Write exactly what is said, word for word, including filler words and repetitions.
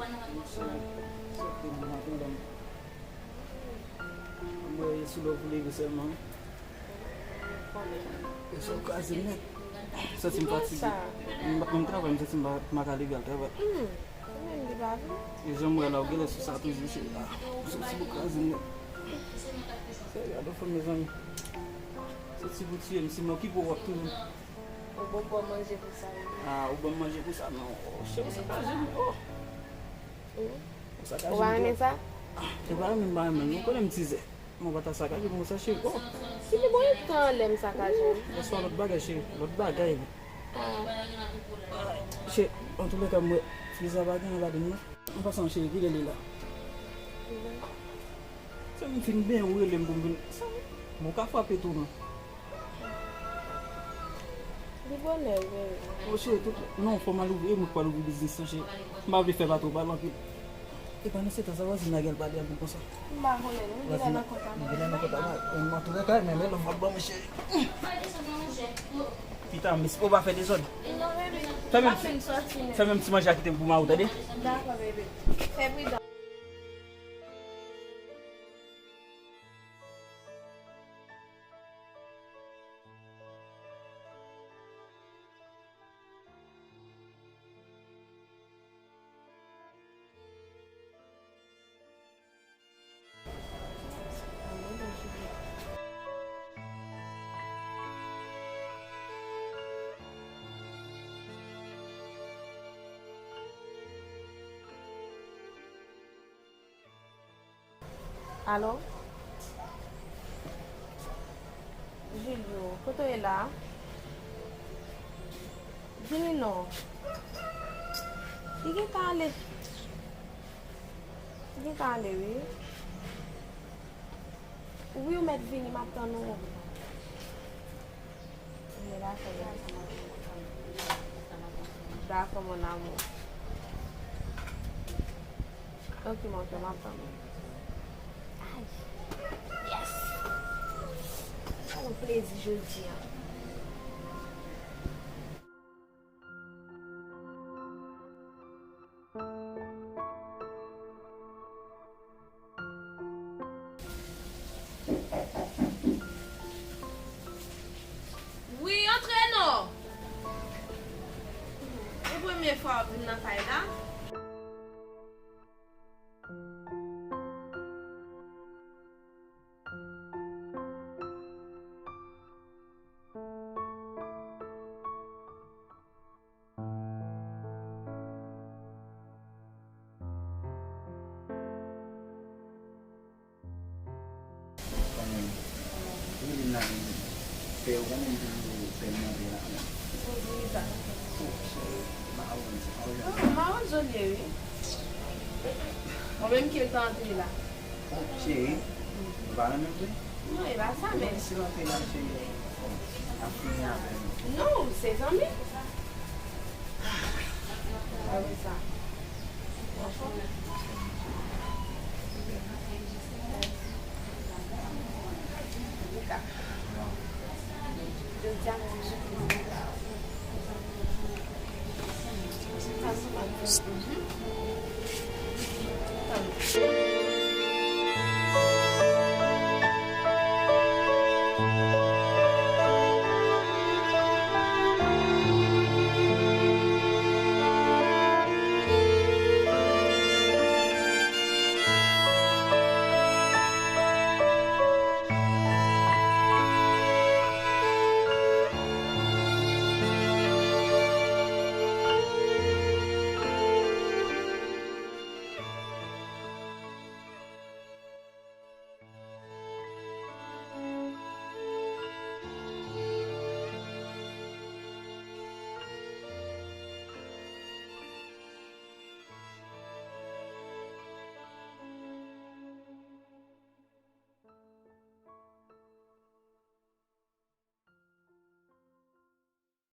Sòti depi maten la. Mwen sou lè pou leve sèlman. E sa w kraze m nèt. Santi m fatige. M pa t menm travay, m santi m pa, m pa ka leve al travay. Hmm. Ou menm li pa vle. E jan m wè la, ou genlè sou sa toujou, cheri. Ah, sòti pou kraze m nèt. Sèryè, gade fanm, mezanmi. Sòti pou tiye m, si m okipe w, w ap touye m. Ou bon pou manje pou sa, wi. Ah, ou ban m manje pou sa, non. Oh, cheri, ou sakaje m. Oh. Ou sakaje m. Ou pa renmen sa? Ah, ou pa renmen, m pa renmen. Ou konnen m tizè. Mwen pa ta sakaje m konsa, cheri. Oh. Si li bon, e tan lè m sakaje m. Lòt bagay, cheri. Lòt bagay. Ah. Cheri, antoulèka, m wè friz la pa gen anyen ladann, non. An pasan, cheri, kilè li la? Sa m fin benyen, ou rele m pou m vin. Sa m, bon, ou ka frape tou, non. Li bonè, wi. Oh, cheri, tout, non, fò m al ouvri, e mwen k pral ouvri biznis lan, cheri. M pa vle fè pa twò pale anpil. E pandan se tan, sa vwazin la gen l pale avè m konsa. M pa konnen, non, m genlè nan kont a m. M genlè nan kont a m. Antoulèka, men, men, lòt fwa, ban mwen, cheri. Pita, m espere w pa fè dezòd. Non, bebe. Fè menm ti manje a kite m pou mari w, tande? Dakò, bebe. Fè pridan. Alo? Julio, kote w ye la? Vini non. Li gentan ale. Li gentan ale, wi. Wi, ou mèt vini, m ap tann ou. Dakò, mon amour. Ok, mon cœur, m ap tann ou. Ay, yes! Sa yon plezi jodi a. Wi, antre non. E premye fwa w ap vin nan kay la? Konnen, wi, li nan pè, ou konnen m toujou pè mande la. Ou di sa. Oh, cheri, mawon, se mawon. Ah, mawon joli, wi. Mwen menm ki l ta antre la. Oh, cheri, nou pa renmen vre? Non, e pa sa, men. Bon, si l antre la, cheri, oh, ap fini avè nou. Non, se zanmi. Apre sa. Jodi a,